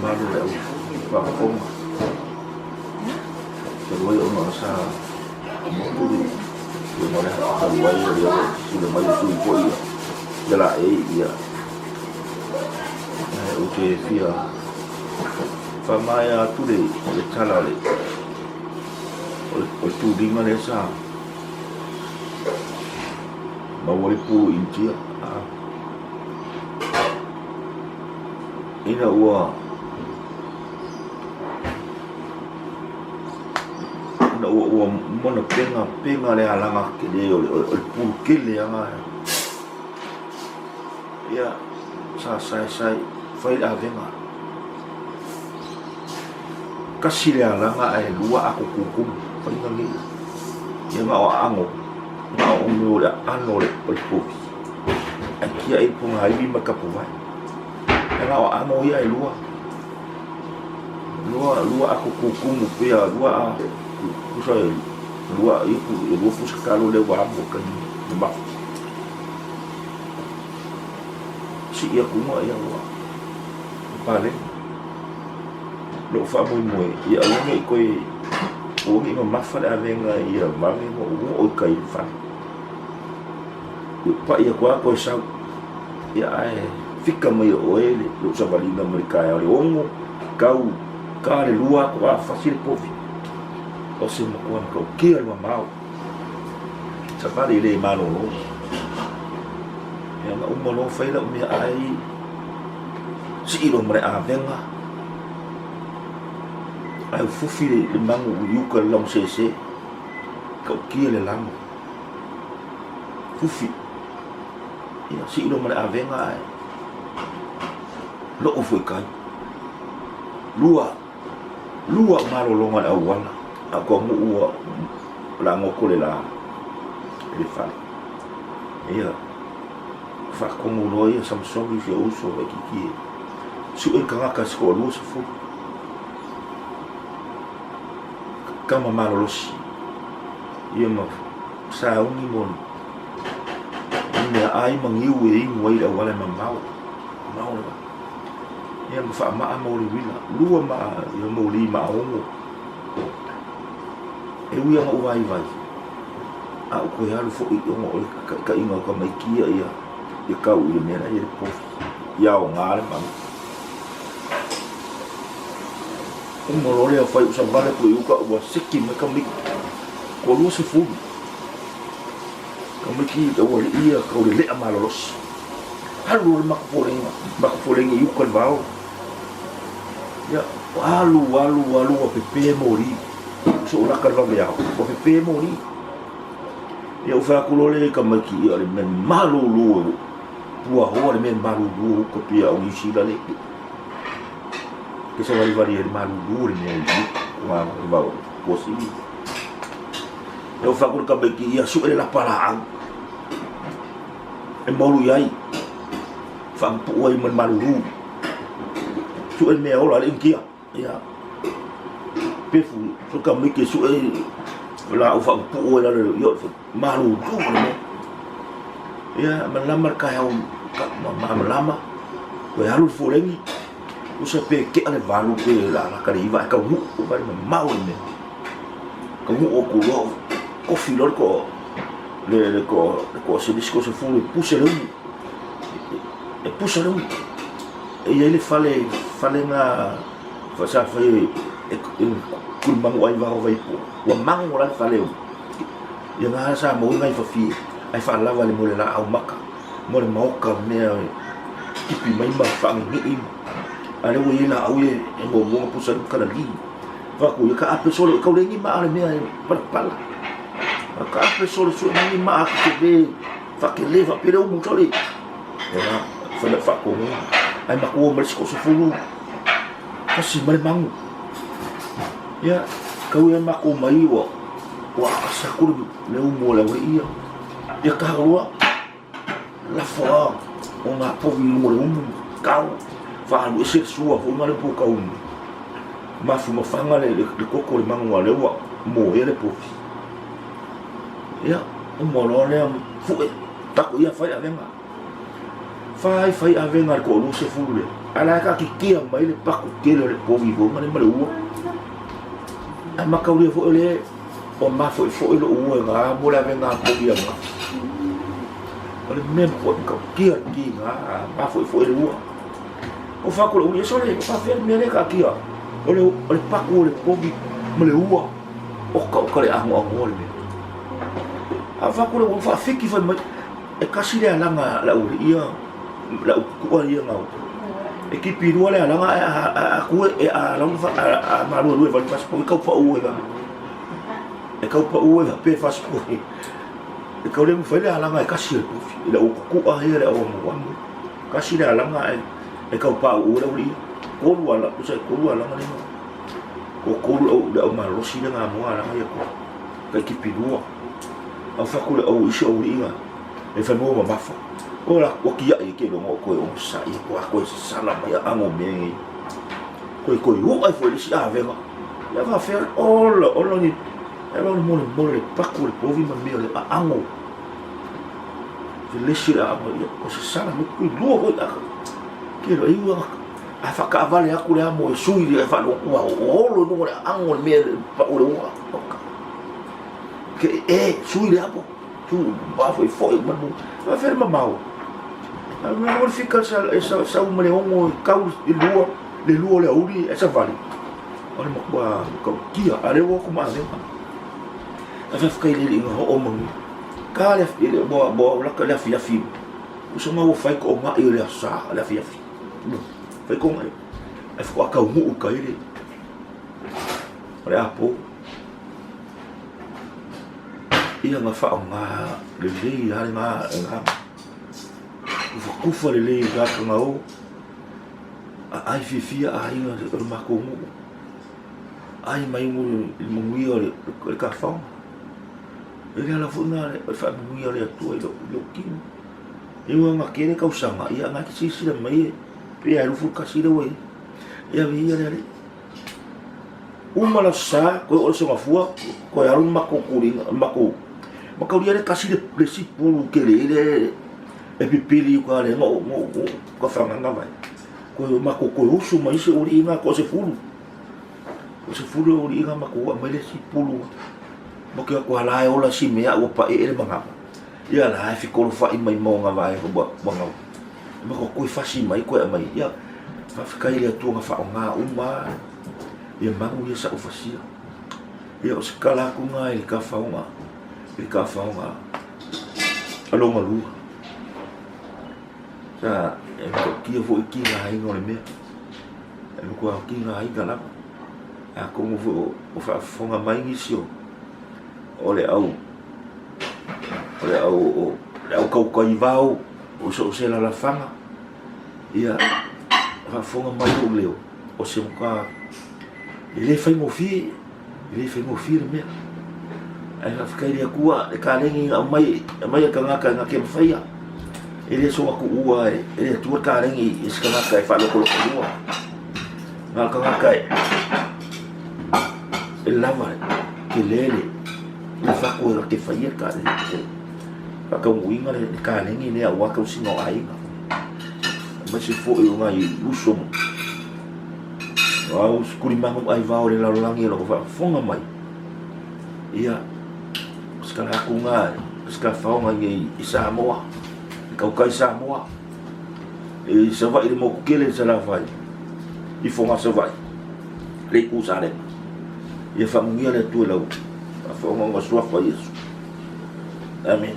mamalu o le au faafofoga. Talu ai ona sa motu le tulaga o le talu ai o lea ua pule mai le sui foi ia ia laei ia ou te fia faamaea atu le le tala o le o le tuliga lea sa maua le pulu Initia ina ua ina ua ua mona pega pega le alaga tele o le o le pulu tele aga ia sa sae sae fai le avega kasi le alaga ae lua ato kukumu faiga nei ia na o aano na o o le aano o le o le povi ae kiaʻi pogaiwi ma kapuvai ia na o aano ia e lua lua lua ato kukumu pea lua a pusa e lua ia e lua pusa kalo lea ua amo ka ni ma siʻi aku ma ia ua pale loʻu faamoemoe ia aua ne i koe aua ne i mamafa le avega ia vave ma ua oo i kai i le fale ua paʻi atu lava koe sau ia ae fika mai e oe lou savaliga mai le taeao i le 6 tau ta le 2 atu a fasi le povi o se matua matautia le mamao savali e le malolo ia na uma loa fai lau meaai sii loa ma le avega ae ufufi le magu i uka i le lamasese tautia le lano fufi ia sii loa ma le avega ae loo foi kai lua lua malologa le auala a ko nuu ua lagoto le la i le fale ia faatonu loa ia Samsoni i si ou uso Waikiki e sue le tagata se toalua sefulu tama malolosi ia ma sauni mo ni meaai ma niu e inu ai le auala e mamao mamao le vaa ia ma faamaa mo le uila lua ma ia moli maaogo e ui lava ina ou vaivai a ou toe alu foi ona o le taitaiga o tamaiti ia ia ia tau i le mea la e i ai le povi ia aoga le manu. Uma loa lea fai ou savali atu i uka ua seki mai tamaiti toa 20 tamaiti taualii ia tau lelea malolosi. Alu loa le matou polega, matou polega i uka i le vao. Ia, alu, alu, alu ua pepe moli. Soo laka le vaveao, ua pepe moli. Ia, ou fai atu loa lea i tamaiti, ia, le mea malulu e puahoa le mea malulu o uka pei a o Niu Sila le ke savalivali ai le malulu o le mea i uka, le vao Tuasivi. Ia, ou fai atu i le tamaiti, ia, sue le lapa laau e maulu i ai, faapupuu ai ma le malulu. Sue le mea ola a le Initia. Ia, pefu, sue tamaiti e sue laau faapupuu ai lalo, ia, malulu le mea. Ia, malama le taeao, malamalama, toe alu le foleni, usa pe tea le 8 pe lalaka le 9 ae taunuu, ua vaai mamao le mea. Taunuu atu loa, kofi loa le toa, le, le toa, le toa selisi toa sefulu e puse le umu. E pusa le umu. E i ai le fale, fale na sa fai e, e kulimagu ai vao vai po. Ua mago la le fale o. Ia ngā sa mau ngai whawhi, ai whalawa le mo le laau maka, mo le maoka mea tipi mai ma whaangengei ma. A le ua i la au e, e mo mo pusa le kala li. Whaku, ia ka ape solo, kau lengi maa le mea e palapala. Ka ape solo sue mangi maa ke te le, whakele, whapele umu sole. Ia, whana whakonga. Ai makuo ma le siko sefulu. Kasi ma le mangu. Ia, kau e mako mai ua, ua akasa ku le umu o le awe ia. Ia ka rua, lafo a o ngā povi i lunga o le umu, kau, whaalu ese le sua fo ngā le po ka umu. Mafu mawhanga le, le, le koko le mangu a le ua mō le povi. Ia, uma loa lea, fue, tako ia whai avenga. Whai, whai avenga le toalua sefulu lea. A la e taatitia mai le paku tele o le povi foi ma le ma le ua. Ae mataulia foi o lea ua mafoefoe lou ua i ga mo le avega a povi a ga. O le mea matua matautia le tiga a mafoefoe le ua. O fako le uli, e sole, o faafea le mea lea e taatia. O le, o le paku o le povi ma le ua, oka oka le agoagoa le mea. A fako le ua faafiki fai mai, e kasi le alaga a le aualii ia, le au kuku'a ia gau. E kipi lua le alaga ae a atu e a lau a maluelue vale fasipovi e kau pa'u ai lava. E kau pa'u ai faapea fasipovi. E kau le mafai le alaga e kasi e le povi. I le au kuku'a ia le au amuamu. Kasi le alaga ae e kau pa'u ai le aualii ia. Tolu ala, tusa e tolu alaga le gau. O tolu le au, le au malosi le gamoa alaga ia tolu. Kai kipi lua. Au fatu le au isi aualii ga. E fai mua mamafa. O la ua kiaʻi e ke logo o koe onosai e koe a koe sasala mai a ago mea nei. Koe koe uʻa ifo i le isi avega. Ia faafea ola ola ni e lo mole mole le paku le povi ma mea le aango. Felesi le aango ia koe sasala mai koe lua koe aka. Ke lo iu a whakaavale aku le amo e sui le whaaloku ua olo i luga le aango le mea le pau le ua. Ke e sui le amo. Tu mafoefoe uma le Faafefea le mamao? A mea o le fika e sau ma le 6 e kau i lua, le lua o le aoauli e savali. O le matua matautia, a o lea ua o atu ma avega. Ae faafetai i le Alii na oo manuia. Ka le ua lata le afiafi, usoga ua fai toonai o le aso Sa le afiafi. Fai toonai. Ae faatoa taunuu i tai le o le apo. Ia na faaaoga lelei lava lena lena tufatufa lelei i tagata na o aai fiafia aiga o le matou nuu ai mai le manuia o le tafaoga. E le ala foi lena o le faamanuia o le Atua i lou tino. E ui lava ina tele tausaga, ia na e te silasila mai pei lava e 21 lea ua i ai. Ia viia le Alii. Uma le aso Sa, toe oo i le aso Gafua, toe alu le matou tuliga, le matou mataulia lea tasi le isi pulu tele lea e pipili i uta lea na ou tafagaga vai. Toe matou toe usu ma isi aualii na toasefulu. Toasefulu aualii na matou aumai le isi pulu. Matou o atu lava la e ola si mea ua paee le manava. Ia la e fekolofai mai ma ona vaega ua gau. Matou toe fasi mai toe aumai. Ia, faafetai i le Atua na faaaoga uma ia magu ia sa ou fasia. Ia o se tala atu lena i le tafaoga, i le tafaoga a lona lua. Sa e matautia foi tigaina o le mea. E matua tigaina lava. Atonu foi o faafofoga mai nisi o le au o le au o le au tautai vao o so o se alaalafaga, ia faafofoga mai lou leo, o se matua e le faigofie, e le faigofie le mea. Ae faafetai i le Atua le kaleni na aumai, aumai e tagata na te mafaia. E le soona tuua e le Atua le kaleni i se tagata e faalotoloto lua. Na o le tagata e lava tele le le fatu e te faia le faataunuuina le kaleni lea aua tausiga o aiga. Aemaise foi o nai uso ma au tulimanu ma aivao o le lalolagi o lo o faafofoga mai. Ia, o se tala atu lena, o se tafaoga i Samoa, i tautai Samoa, i Savaii le motu tele i Salafai, i Fogaa Savaii, le itu Salega. Ia faamanuia le Atua i lau faafofoga ona suafa o Iesu. Amene.